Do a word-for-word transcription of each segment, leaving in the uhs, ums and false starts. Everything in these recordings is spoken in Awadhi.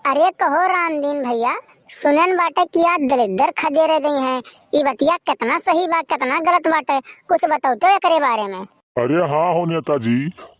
अरे कहो रामदीन भइया, सुनेन बाटे कि आज दलिद्दर खदेरे गई हैं, ई बतिया केतना सही बा, केतना गलत बाटे, कुछ बतौतो एकरे बारे में। अरे हाँ हो नेताजी,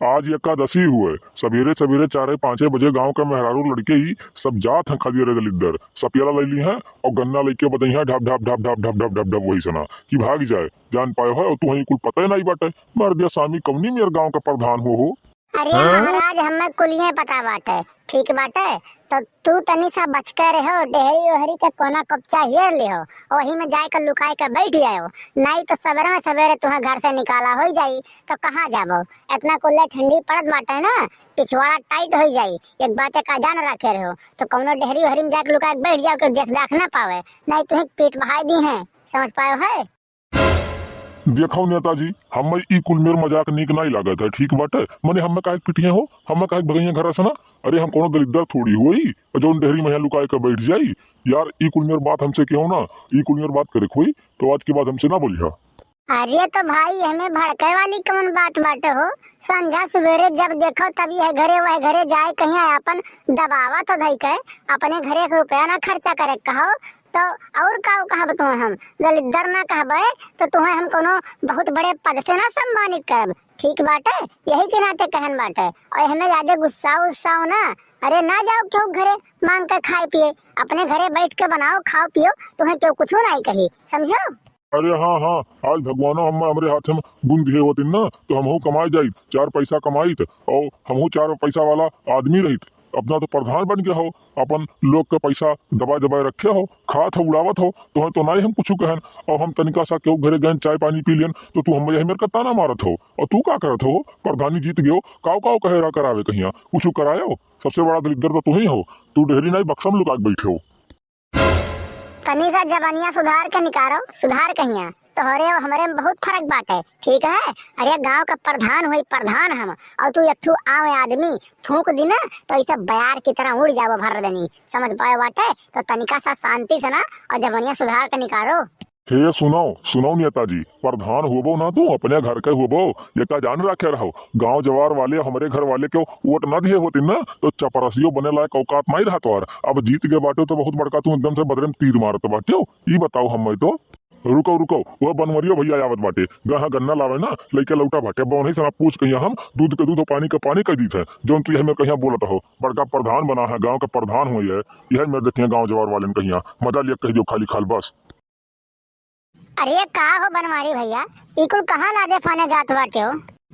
आज एकादशी हुए, सबेरे सबेरे चारे पाँचे बजे गाँव के मेहरारू लड़के ही सब जात हैं खदेरे दलिद्दर, सपियाला लइ ली हैं और गन्ना लइके बजइहैं ढप ढप ढप ढप ढप ढप ढप ढप वही सना कि भाग जाए, जान पायो है, और तुहैं कुल पता ही नहीं बाटे। मर दिया सामी कौनी मेर गाँव का प्रधान हो हो। अरे हाँ? महाराज, हमें कुलिये पता बाटे, ठीक बाटे। तो तू तनी सा बच के रहो, डेहरी ओहरी के कोना कोपचा हेर लिहो, वही में जाए के लुकाए के बैठ जाओ, नहीं तो सवेरे में सवेरे तुहें घर से निकाला हो जाई, तो कहाँ जाबो? इतना कुल्ले ठंडी पड़त बाटे ना, पिछवाड़ा टाइट हो जाई। एक बात का जान रखे रहो, तो कौनो डेहरी ओहरी में जाके लुकाए के बैठ जाओ, कि देख दाख ना पावे, नहीं तुहें पीठ बहाई दी हैं, समझ पायो है? देखो नेताजी, हमें ई कुल मेर मजाक नीक नाई लागत है, ठीक बाटे? मने हमें काहे के पिटिए हो, हमें काहे के भगइए घर से ना? अरे हम कोनो दलिद्दर थोड़ी होई, जौन डेहरी में यहाँ लुकाए के बैठ जाई। यार ई कुल मेर बात हमसे कहो ना, ई कुल मेर बात करे के होई तो आज के बाद हमसे ना बोलिहा। अरे तो भाई, हमें भड़के वाली कौन बात बाटे हो? संझा सुबेरे जब देखो तब यह घरे वह घरे जाए, कहीं आपन दबावत हो धई के, अपने घरे एक रुपया ना खर्चा करे के कहो, तो और का कहब तुहें हम? दलिद्दर ना कहबे तो तुहें हम कोनो बहुत बड़े पद से ना सम्मानित करब, ठीक बाटे? यही के नाते कहन बाटे। और हमें ज्यादा गुस्सा उस्साओ ना, अरे ना जाओ केहू घरे मांग के खाए पिए, अपने घरे बैठ के बनाओ, खाओ पियो, तुहें केहू कुछ नहीं कही, समझो? अरे हाँ हाँ, आज भगवानो हम हमरे हाथ में गुण दिए होतिन ना, तो हमहू कमाए जाइत, चार पैसा कमाइत और हमहू चार पैसा वाला आदमी रहित। अपना तो प्रधान बन गया हो, अपन लोग के पैसा दबाए दबाए रखे हो, खात हो, उड़ावत हो, तोहें तो नाई हम कुछ कहन। और हम तनिका सा केहू घरे गए चाय पानी पी लियन तो तू हम यही मेर का ताना मारत हो। और तू का करत हो? प्रधानी जीत गयो, काव काव कहे रहा करावे कहिया, कुछ करायो? सबसे बड़ा दलिद्दर तो तू ही हो, तू डेहरी नाई बक्सा में लुका के बैठे हो। तनी सा जबानिया सुधार के निकारो, सुधार कहिया। तोहरे और हमरे में बहुत फर्क बाटे, ठीक है? अरे गांव का प्रधान होई प्रधान हम, और तू एक ठू आम आदमी फूंक दी ना तो ऐसे बयार की तरह उड़ जाबो भर देनी, समझ पाए बाटे? तो तनिका सा शांति से ना और जबानिया सुधार के निकारो। हे सुनो, सुनो नेताजी, प्रधान होबो ना तू, अपने घर के होबो, ये का जान रखे रहो, गांव जवार वाले हमरे घर वाले के वोट ना दिए होती ना तो चपरसियो बने लायक औकात नहीं रहा तोहर। अब जीत गए बाटे तो बहुत बड़का तू एकदम से बदरे में तीर मारत बाटे। ई बताओ हमें तो। रुको रुको, वह बनवरियो भैया आवत बाटे, गहा गन्ना लावे ना, लइके लौटा बाटे, अब उन्हीं से ना पूछ कहिया हम दूध के दूध और पानी के पानी कह दीत है, जौन तू यह में कहिया बोलत हो, बड़का प्रधान बना है, गांव का प्रधान हो ये, यह में देखिए गांव जवार वाले में कहिया मजा लिया कह दियो खाली खाल बस। अरे का हो बनवारी भैया, ई कुल कहाँ लादे फाने जात बाटे हो?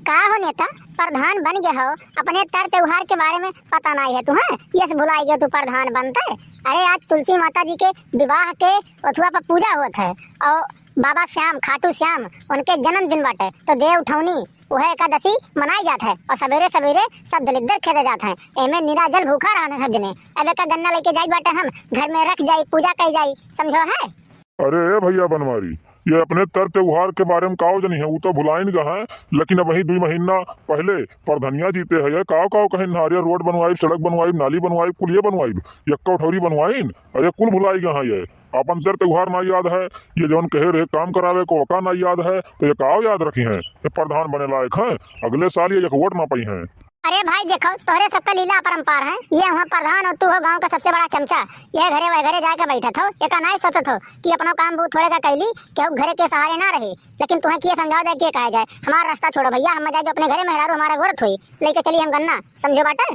का हो नेता, प्रधान बन गए हो, अपने तर त्योहार के बारे में पता नहीं है तुहें? यस भुलाई गयो तू प्रधान बनते। अरे आज तुलसी माता जी के विवाह के ओथुआ पर पूजा होत है और बाबा श्याम, खाटू श्याम, उनके जन्मदिन बाटे, तो देव उठौनी, वह एकादशी मनाई जात है और सवेरे सवेरे सब दलिद्दर खेते जात हैं। एमे निराजल भूखा रहन है सब जने। अब एका गन्ना लेके जाई बाटे हम, घर में रख जाई, पूजा कई जाई, समझो है? अरे ए भैया बनवारी, ये अपने तर त्योहार के बारे में काव जनी है, ऊ तो भुलाइन गा है, लेकिन अबही दुई महीना पहले प्रधनिया जीते है, ये काव काव कहे, नारिया रोड बनवाइब, सड़क बनवाइब, नाली बनवाइब, कुलिये बनवाइब, यक्का उठौरी बनवाइन, अरे कुल भुलाई गा है ये। अपन तर त्योहार ना याद है, ये जौन कहे रहे काम करावे को ओका ना याद है, तो ये काव याद रखी है? ये प्रधान बने लायक है, अगले साल ये एक वोट ना पाई है। अरे भाई देखो, तोहरे सबका लीला अपरंपार है। ये हुआ प्रधान और तू हो गांव का सबसे बड़ा चमचा। ये घरे वह घरे जाके बैठत हो, एका नाई सोचत हो कि अपनो काम बहुत थोड़े का कैली, केहू घरे के सहारे ना रहे। लेकिन तुहें किए समझाओ जाए, के कहा जाए, हमारा रास्ता छोड़ो भैया, हम जाए जो अपने घरे मेहरारू हमारा गोरत हुई, लेके चली हम गन्ना, समझो बाटे।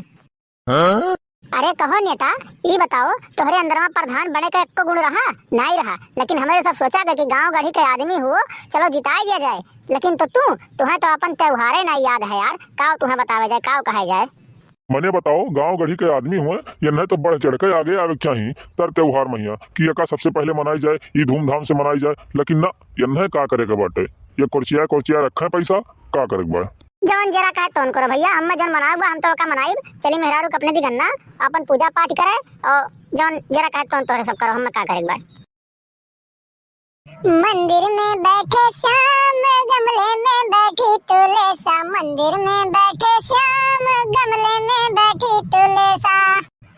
हाँ? अरे कहो नेता, ई बताओ, तोहरे अंदर में प्रधान बने का एको गुण रहा? नाई रहा, लेकिन हमरे सब सोचा गए कि गांव गढ़ी के आदमी हुओ, चलो जिताई दिया जाए। लेकिन तो तू, तुहें तो अपन त्योहारे ना याद है यार, काव तुहें बतावे जाए, काव कहे जाए। मने बताओ, गांव गढ़ी के आदमी हुए, यन्हे तो बढ़ चढ़ के आगे आवे के चाही। तर त्योहार महिया कि एका सबसे पहले मनाई जाए, ई धूमधाम से मनाई जाए, लेकिन ना, यन्हे का करे के बाटे? ये कुर्सिया कुर्सिया रखे पैसा, का करे के बा? जौन जरा कहे तौन करो भैया, हमें जौन मनावे बा, हम तो का मनाइब। चली मेहरारू के अपने दी गन्ना, अपन पूजा पाठ करे, और जौन जरा कहे तौन तोहरे सब करो, हमें का करे के बा? मंदिर में बैठे श्याम, गमले में बैठी तुलेसा, मंदिर में बैठे श्याम, गमले में बैठी तुलेसा।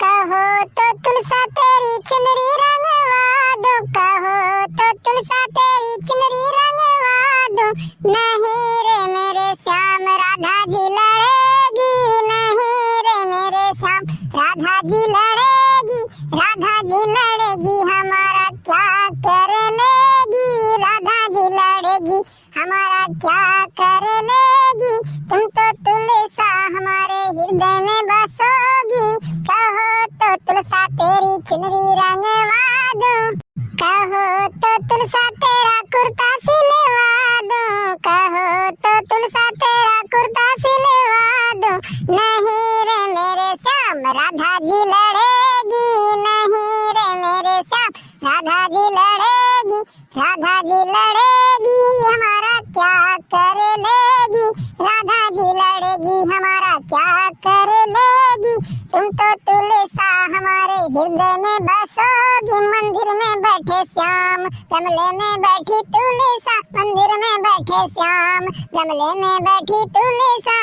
कहो तो तुलसा तेरी चुनरी रंगवा दूं, कहो तो तुलसा तेरी चुनरी रंगवा दूं। नहीं रे मेरे श्याम, राधा जी लड़ेगी, नहीं रे मेरे श्याम, राधा जी लड़ेगी। राधा जी लड़ेगी हमारा क्या कर लेगी, राधा जी लड़ेगी हमारा क्या कर लेगी। तुम तो तुलसा हमारे हृदय में बसोगी, कहो तो तुलसा तेरी चुनरी रंगवा दूं, कहो तो तुलसा तेरा कुर्ता सिलवा दूं, कहो तो तुलसा तेरा कुर्ता सिलवा दूं। नहीं रे मेरे श्याम, राधा जी लड़ेगी, नहीं रे मेरे श्याम, राधा जी लड़ेगी, राधा जी लड़ेगी हमारा क्या कर लेगी, राधा जी लड़ेगी हमारा क्या कर लेगी। तुम तो तुलसा हमारे हृदय में बसोगी, मंदिर में बैठे श्याम, गमले में बैठी तुलसा, मंदिर में बैठे श्याम, गमले में बैठी तुलसा।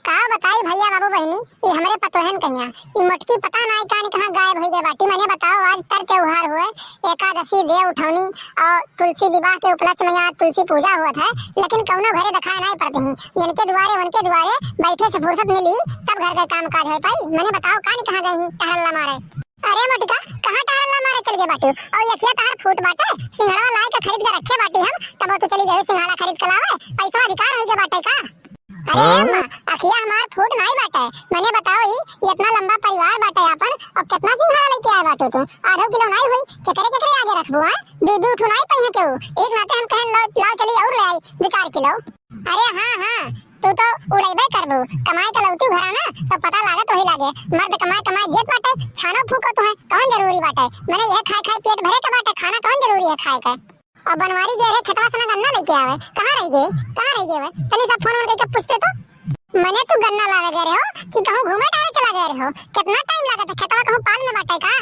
का बताई भइया बाबू बहिनी, ई हमरे पतोहन कहिया, ई मोटकी पता नाई कानी कहाँ गायब होइ गए बाटी। मने बताओ, आज तर त्योहार हुए, एकादशी, देव उठौनी और तुलसी विवाह के उपलक्ष्य में यहाँ तुलसी पूजा हुआ था, लेकिन कौनो घरे दिखाई नाई पड़ते हैं। इनके दुआरे, उनके दुआरे बैठे से फुर्सत मिली, तब घर के काम काज हो पाई। मने बताओ, कानी कहाँ गई ही टहरल्ला मारे? अरे मोटिका, कहाँ टहरल्ला मारे चल गए बाटी? और यखिया तहार फूट बाटे, सिंघड़वा लाए के खरीद के रखे बाटी हम, तब तू चली गई सिंघाड़ा खरीद के लावे, पैसा अधिकार होइ गए बाटे का? अरे हाँ? अम्मा, अखिया हमार फूट नाई बाटे। मने बताओ ई, इतना लंबा परिवार बाटे आपन, और कितना सिंघाड़ा लेके आए बाटे तू? आधो किलो नाई हुई, केकरे केकरे आगे रखबू, हाँ? दू दू ठो नाई पइहे केहू। एक नाते हम कहन, लाओ, लाओ चली और ले आई दो चार किलो। अरे हाँ, हाँ, तू तो उड़ैबे करबू, कमाए तो लौटू घरा ना, तो पता लागत वही लागे। मर्द कमाए कमाए जेत बाटे, छानो फूको तुहे, कौन जरूरी बाटे? मने यह खाए खाए पेट भरे के बाटे, खाना कौन जरूरी है खाए के? और बनवारी गए रहे खेतवा से ना गन्ना लेके आवे, कहाँ रह गए, कहाँ रह गए वे? तनी सा फोन उन करके पूछते तो। मने तू गन्ना लावे गए रहे हो कि कहूँ घूमे टहरे चला गए रहे हो? कितना टाइम लागत है, खेतवा कहूँ पाल में बाटे का?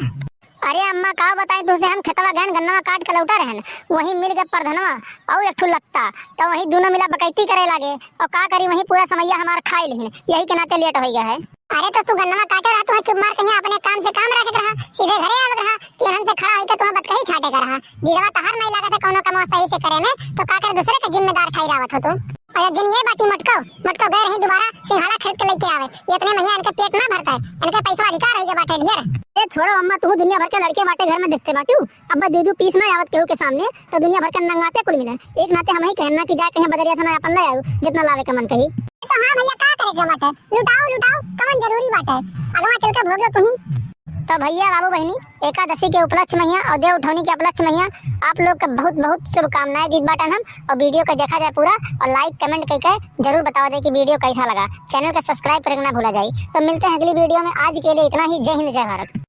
अरे अम्मा, का बताई तुझसे, हम खेतवा गहन गन्नवा काट के लौटा रहन, वहीं मिल गए परधनवा और एक ठो लत्ता, तो वहीं दोनों मिला बकैती करे लागे। और का करी, वहीं पूरा समैया हमार खाए लिहिन, यही के नाते लेट हो गया है। अरे तो तू गन्नवा काटे रहा, तू चुप मार कहीं अपने काम से काम रखे रहा, सीधे घरे आवे रहा कि हमसे खड़ा होके तू बतकही छाटे कर रहा। दिलवा तहार नहीं लागत है कौनो कमवा सही से करे में, तो का कर दूसरे के जिम्मेदार ठहरावत हो तू? और एक दिन ये बाटी मटको, मटको गए रही दोबारा सिंघाड़ा खरीद के लेके आवे। ये इतने महीना इनके पेट ना भरता है, इनके पैसा अधिकार हो गया बाटे ढेर। ए छोड़ो अम्मा, तू दुनिया भर के लड़के बाटे घर में देखते बाटू, अब दू दू पीस ना आवत केहू के सामने, तो दुनिया भर के नंगाते कुल मिले। एक नाते हम ही कहन ना कि जाए कहीं बजरिया से ना अपन ले आऊ, जितना लावे के मन कही। तो हाँ भैया, का करे के बाटे? लुटाओ, लुटाओ, कवन जरूरी बाटे? अगवा चल के भोग लो तुही। तो भैया बाबू बहिनी, एकादशी के उपलक्ष्य में हिया और देव उठौनी के उपलक्ष्य में हिया आप लोग के बहुत बहुत शुभकामनाएं दीत बाटन हम। और वीडियो के देखा जाए पूरा और like comment करके जरूर बतावा जाए कि वीडियो कैसा लगा। चैनल का सब्सक्राइब करे के ना भूला जाए। तो मिलते हैं अगली वीडियो में, आज के लिए इतना ही। जय हिंद, जय भारत।